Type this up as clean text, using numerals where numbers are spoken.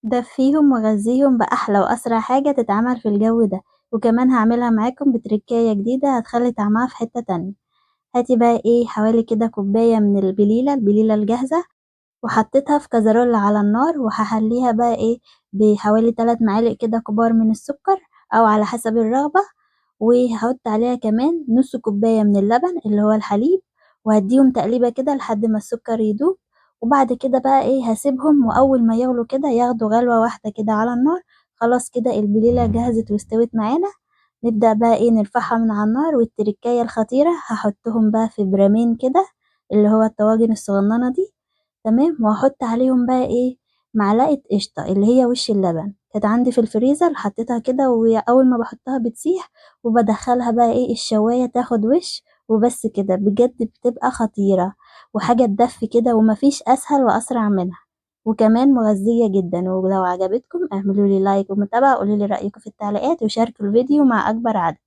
دفيهم وغذيهم بأحلى وأسرع حاجة تتعمل في الجو ده، وكمان هعملها معاكم بتركاية جديدة هتخلي طعمها في حتة تانية. هاتي بقى حوالي كده كوباية من البليلة الجاهزة، وحطيتها في كزرولة على النار، وهحليها بقى بحوالي 3 معالق كده كبار من السكر أو على حسب الرغبة، وهحط عليها كمان نص كوباية من اللبن اللي هو الحليب، وهديهم تقليبة كده لحد ما السكر يدوب. وبعد كده بقى هسيبهم، وأول ما يغلوا كده ياخدوا غلوة واحدة كده على النار. خلاص كده البليلة جهزت واستوت معانا. نبدأ بقى نرفعها من على النار. والتركاية الخطيرة هحطهم بقى في برامين كده اللي هو الطواجن الصغننة دي، تمام. وهحط عليهم بقى معلقة قشطة اللي هي وش اللبن، كانت عندي في الفريزر حطيتها كده، وأول ما بحطها بتسيح، وبدخلها بقى الشواية تاخد وش، وبس كده. بجد بتبقى خطيرة وحاجة تدفي كده، ومفيش أسهل وأسرع منها، وكمان مغذية جدا. ولو عجبتكم اعملوا لي لايك ومتابعة، وقولوا لي رأيكم في التعليقات، وشاركوا الفيديو مع أكبر عدد.